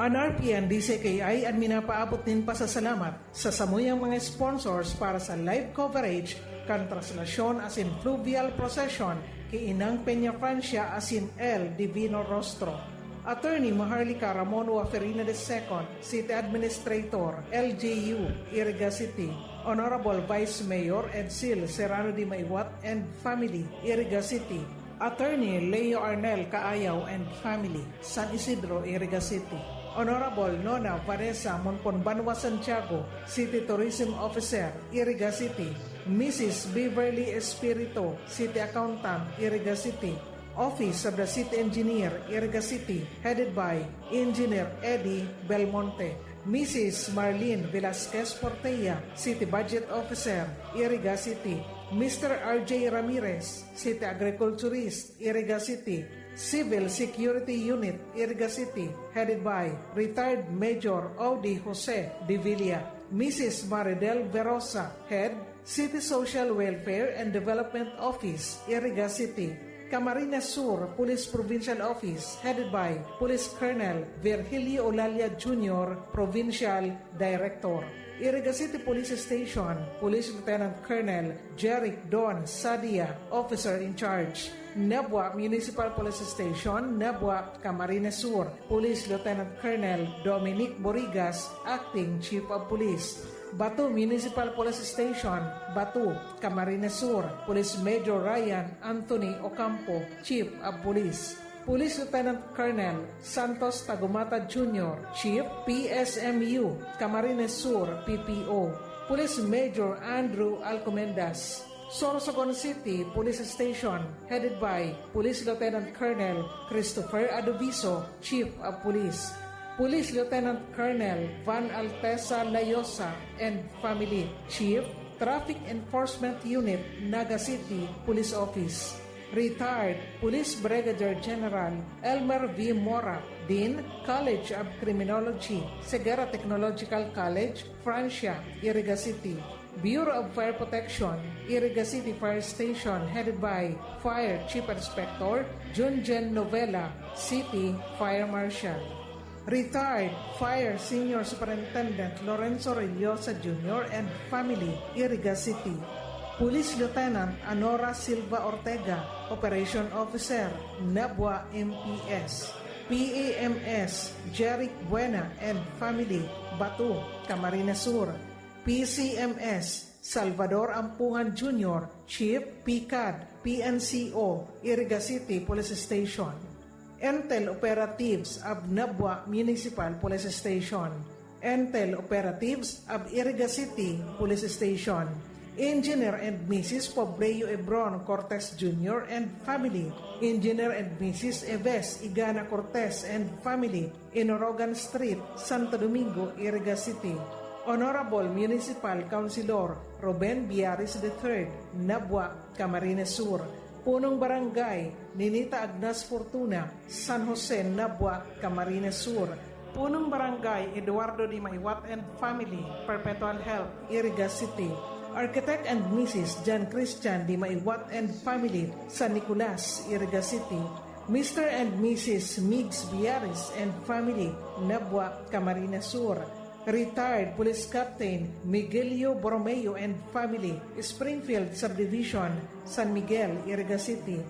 An R P N D C K I an minapaabot nin pasasalamat sa samuyang mga sponsors para sa live coverage kan traslasyon asin fluvial procession ki Inang Peña Francia asin El Divino Rostro. Attorney Maharlika Ramon Waferina the second, City Administrator, L G U, Iriga City. Honorable Vice Mayor Edsel Serrano de Maiwat and family, Iriga City. Attorney Leo Arnel Kaayaw and family, San Isidro, Iriga City. Honorable Nona Vanessa Monpon Banwa Santiago, City Tourism Officer, Iriga City. Missus Beverly Espirito, City Accountant, Iriga City. Office of the City Engineer, Iriga City, headed by Engineer Eddie Belmonte. Missus Marlene Velasquez Portella, City Budget Officer, Iriga City. Mister R J Ramirez, City Agriculturist, Iriga City. Civil Security Unit, Iriga City, headed by retired Major Audi Jose de Villa. Missus Maridel Verosa, Head, City Social Welfare and Development Office, Iriga City. Camarines Sur Police Provincial Office, headed by Police Colonel Virgilio Olalia Junior, Provincial Director. Iriga City Police Station, Police Lieutenant Colonel Jeric Don Sadia, Officer in Charge. Nabua Municipal Police Station, Nabua, Camarines Sur, Police Lieutenant Colonel Dominic Borigas, Acting Chief of Police. Batu Municipal Police Station, Batu, Camarines Sur, Police Major Ryan Anthony Ocampo, Chief of Police. Police Lieutenant Colonel Santos Tagumata Junior, Chief, P S M U, Camarines Sur, P P O. Police Major Andrew Alcomendas, Sorsogon City Police Station, headed by Police Lieutenant Colonel Christopher Adoviso, Chief of Police. Police Lieutenant Colonel Van Altesa Layosa and family, Chief, Traffic Enforcement Unit, Naga City Police Office. Retired Police Brigadier General Elmer V Mora, Dean, College of Criminology, Ceguera Technological College, Francia, Iriga City. Bureau of Fire Protection, Iriga City Fire Station, headed by Fire Chief Inspector Junjen Novela, City Fire Marshal. Retired Fire Senior Superintendent Lorenzo Rellosa Junior and family, Iriga City. Police Lieutenant Anora Silva Ortega, Operation Officer, Nabua M P S. P A M S, Jeric Buena and family, Batu, Camarines Sur. P C M S, Salvador Ampungan Junior, Chief, P cad, P N C O, Iriga City Police Station. Intel Operatives of Nabua Municipal Police Station. Intel Operatives of Iriga City Police Station. Engineer and Missus Pobleo Ebron Cortez Junior and family. Engineer and Missus Eves Igana Cortez and family, Inorogan Street, Santo Domingo, Iriga City. Honorable Municipal Councilor Ruben Biaris the third, Nabua, Camarines Sur. Punong Barangay, Ninita Agnas Fortuna, San Jose, Nabua, Camarines Sur. Punong Barangay, Eduardo Di Maiwat and family, Perpetual Health, Iriga City. Architect and Missus John Christian Di Maiwat and family, San Nicolas, Iriga City. Mister and Missus Migs Biares and family, Nabua, Camarines Sur. Retired Police Captain Miguelio Borromeo and family, Springfield Subdivision, San Miguel, Iriga City.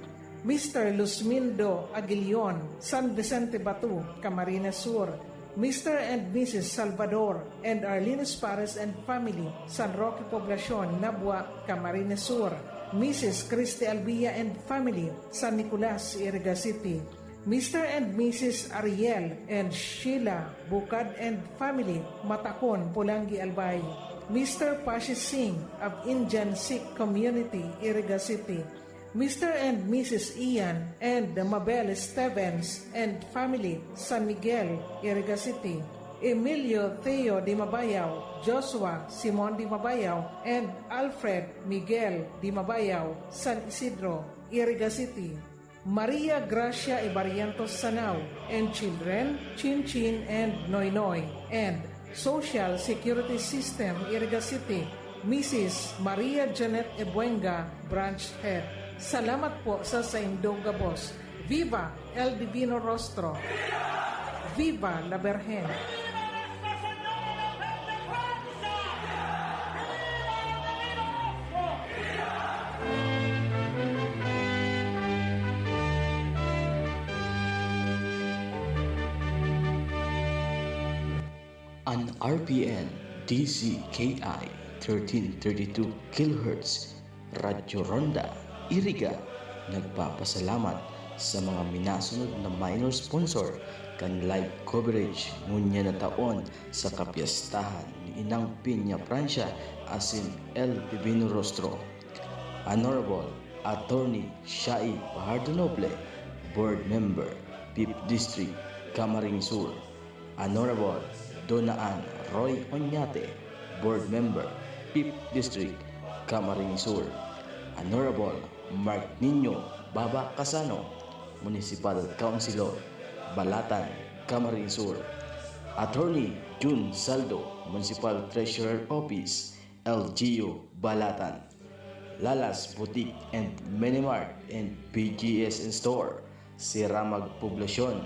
Mister Luzmindo Aguilion, San Vicente Batu, Camarines Sur. Mister and Missus Salvador and Arlene Espares and family, San Roque Poblacion, Nabua, Camarines Sur. Missus Christy Albia and family, San Nicolas, Iriga City. Mister and Missus Ariel and Sheila Bukad and family, Matacon, Polangui, Albay. Mister Pashi Singh of Indian Sikh Community, Iriga City. Mister and Missus Ian and Mabel Stevens and family, San Miguel, Iriga City. Emilio Theo Di Mabayaw, Joshua Simon Di Mabayaw, and Alfred Miguel Di Mabayaw, San Isidro, Iriga City. Maria Gracia Ibarientos Sanao and children, Chin Chin and Noy Noy, and Social Security System, Iriga City, Missus Maria Janet Ebuenga, Branch Head. Salamat po sa saindong gabos. Viva El Divino Rostro! Viva la Virgen! An R P N D Z K I thirteen thirty-two kilohertz Radyo Ronda, Iriga, nagpapasalamat sa mga minasunod na minor sponsor kan live coverage ngunyan na taon sa kapyastahan ni Inang Piña Francia asin El Divino Rostro. Honorable Attorney Shai Fajardo Noble, Board Member, Fifth District, Camarines Sur. Honorable Dona Ann Roy Oñate, Board Member, Fifth District, Camarines Sur. Honorable Mark Nino Baba Casano, Municipal Councilor, Balatan, Camarines Sur. Attorney Jun Saldo, Municipal Treasurer Office, L G U, Balatan. Lalas Boutique and Minimart and P G S Store, Siramag Poblacion,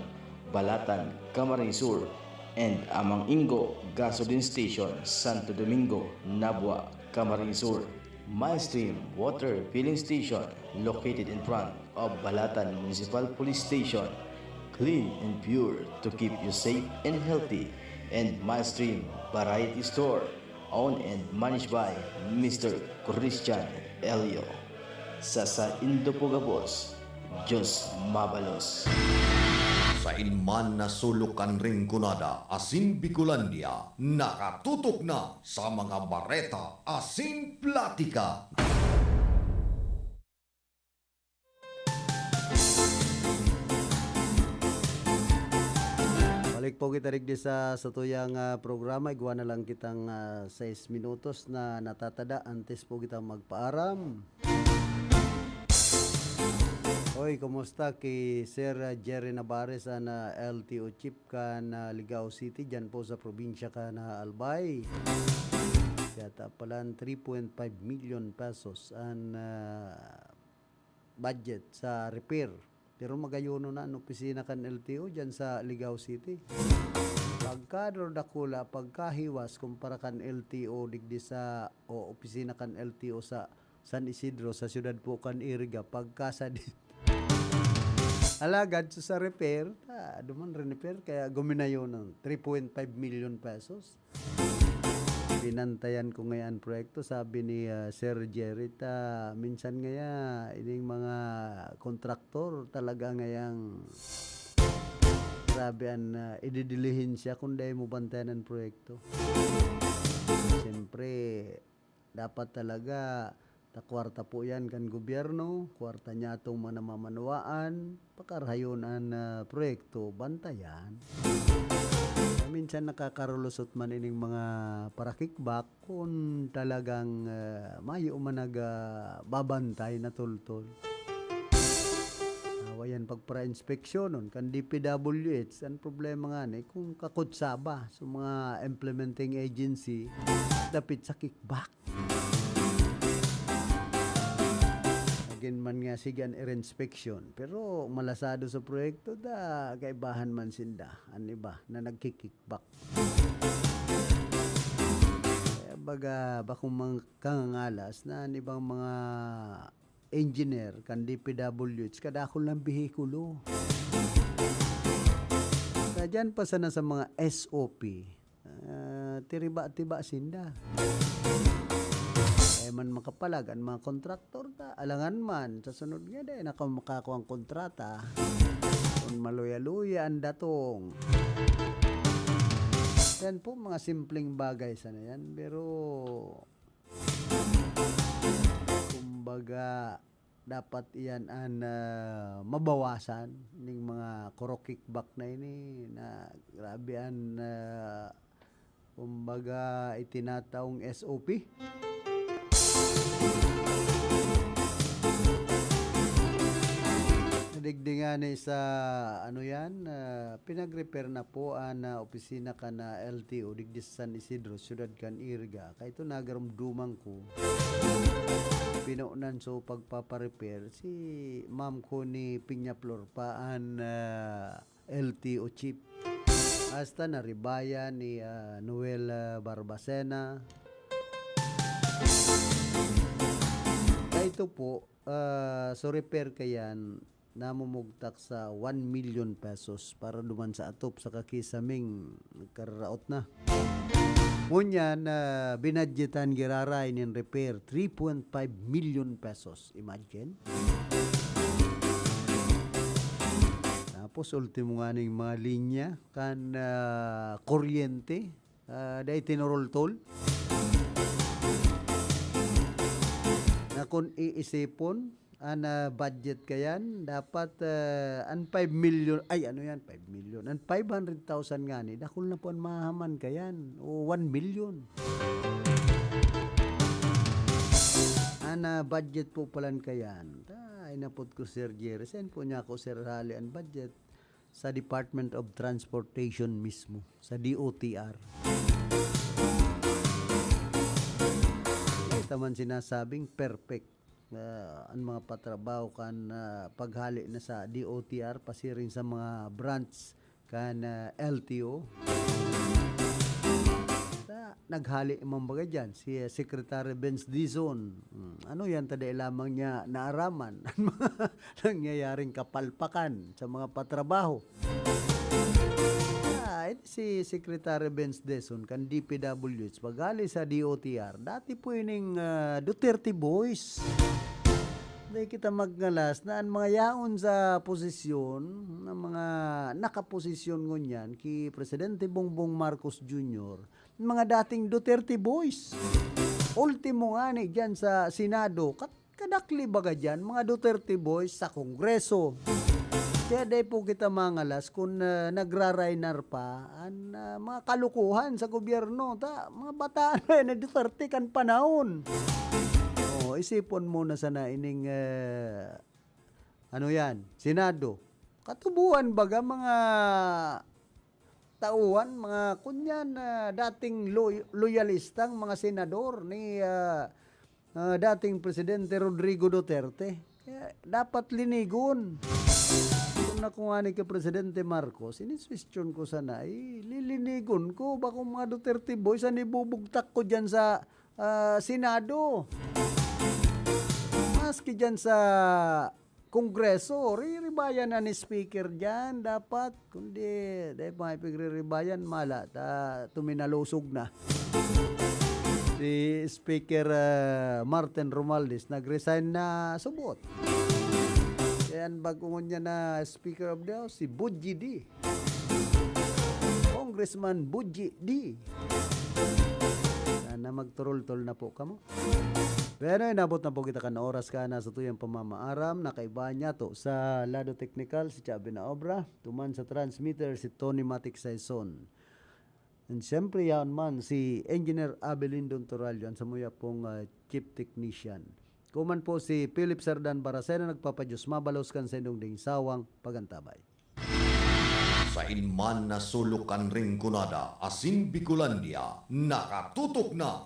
Balatan, Camarines Sur, and Amang Ingo Gasoline Station, Santo Domingo, Nabua, Camarines Sur. Mainstream Water Filling Station, located in front of Balatan Municipal Police Station. Clean and pure to keep you safe and healthy. And Mainstream Variety Store, owned and managed by Mister Christian Elio. Sa saindo po gabos, Diyos mabalos. Sain man na sulok kan Rinconada asin Bicolandia, nakatutok na sa mga bareta asin platika. Balik po kita digdi sa satuyang, ah, programa. Igwa na lang kitang, ah, sais minutos na natatada antes po kita magpaaram. Oy, kumusta ki Sir, ah, Jerry Navarez, an, ah, L T O chief kan, ah, Ligao City, diyan po sa probinsya kan, ah, Albay? Yata palan three point five million pesos an, ah, budget sa repair. Pero magayonon na an opisina kan L T O diyan sa Ligao City. Pagkadakula, pagkahiwas kumpara kan L T O digdi sa, o opisina kan L T O sa San Isidro, sa siyudad po kan Iriga, pagkasadit. Alagad sa, sa repair, ta, duman rin repair, kaya guminayonon, three point five million pesos. Binantayan ko ngaya an proyekto, sabi ni, ah, Sir Jerry, ta, minsan ngaya, ining mga kontraktor talaga ngayang grabe an, ah, ididilihin siya kung dai mo bantayan an proyekto. Siyempre, dapat talaga ta kwarta po yan kan gobyerno, kwarta niya atong mga namamanuwaan, pakarahayon an, ah, proyekto, bantayan. Minsan nakakarulusot man ining mga para-kickback kun talagang, ah, mayo man nag, ah, babantay na tultol. Awa yan pagpara-inspeksyonon kan D P W H. Ang problema nga ni, kung kakutsaba sa mga implementing agency, dapit sa kickback. Agin man nga sige an irinspeksyon, pero malasado sa proyekto, da kaibahan man sinda, an iba na nagki-kickback. Kaya baga, bakong mga kangangalas na an ibang mga engineer kan D P W H, kadakul ng behikulo. Sa dyan pa sana sa mga S O P, ah, tiriba-tiba sinda. Kaya man makapalag an mga kontraktor ta, alangan man, sa sunod nga, dai na ka makakuha ang kontrata. Kung maluya-luya ang datong. Yan po, mga simpleng bagay sana yan. Pero, kumbaga, dapat iyan an, ah, mabawasan ning mga kuro-kickback na ini na grabe an, ah, kumbaga, itinataong S O P. Digdi nga ni sa, ano yan, ah, pinag-repair na po an, ah, opisina kan, ah, L T O digdi sa San Isidro, siyudad kan Iriga. Kaya ito nagarumduman ko, pinonan so pagpaparepair si Ma'am Connie Peñaflor pa an, ah, L T O chief. Hasta naribaya ni, ah, Noel, ah, Barbacena. Kaya ito po, ah, so repair kayan, namumugtak sa one million pesos para duman sa atop sa kakisaming nagkararaot na. Ngunyan, ah, binadyetan giraray nin repair three point five million pesos. Imagine? Tapos, ultimo nga ning mga linya kan, ah, kuryente, ah, dai tinurultol. Na kun iisipon, an, ah, budget kayan, dapat, ah, an five million, ay, ano yan, five million, an five hundred thousand ngani, dakul na po an mahaman kayan, o one million. An, ah, budget po palan kayan, ay, napot ko, Sir Jerry, saan po niya ako, Sir, hali an budget? Sa Department of Transportation mismo, sa D O T R. Kita man sinasabing perfect, ah, an mga patrabaho kan, ah, paghali na sa D O T R, pasiring sa mga branch kan, ah, L T O. Sa, naghali man baga dyan si, ah, Secretary Vince Dizon. Hmm, ano yan, ta dai lamang niya naaraman ang mga nangyayaring kapalpakan sa mga patrabaho. Ah, si Secretary Vince Dizon kan D P W H, paghali sa D O T R, dati po ining, ah, Duterte Boys. Dai kita magngalas na an mga yaon sa posisyon, na mga nakaposisyon ngunyan ki Presidente Bongbong Marcos Junior, mga dating Duterte Boys. Ultimo ngani dyan sa Senado, kat-, kadakli baga dyan, mga Duterte Boys sa Kongreso. Kaya dai po kita mangalas kun, ah, nagrarainar pa an, ah, mga kalukuhan sa gobyerno. Ta, mga bataan na yan na Duterte kan panahon. Oh, isipon mo na sana ining, eh, ano yan, Senado. Katubuan baga mga tauhan, mga kunyan na dating loy-, loyalistang mga senador ni, ah, ah, dating Presidente Rodrigo Duterte. Kaya dapat linigon. Kung nakuha ni ka Presidente Marcos, iniswestiyon ko sana, eh, lilinigon ko, bakong mga Duterte boys, an ibubugtak ko dyan sa, ah, Senado. Maski dyan sa Kongreso, riribayan na ni Speaker dyan, dapat. Kundi, dahil mga ipigriribayan, mala, ta, tuminalusog na. Si Speaker, ah, Martin Romualdez, nag-resign na subot. Kaya an bag-o ngunyan na Speaker of the House, si Budgie D. Congressman Budgie D. Sana magturultol na po kamo. Pero inabot na po kita kan oras ka na sa tuyang pamamaaram na kaiba niya to sa lado teknikal si Chabi na obra, tuman sa transmitter si Tony Matic Saison. And siyempre, yaon man si Engineer Abelindon Torallo, an samuya pong, ah, chief technician. Kuman po si Philip Sardan Baracena, nagpapadiyos mabalos kan saindong ding sawang pagantabay. Sain man na sulok kan Rinconada asin Bicolandia, nakatutok na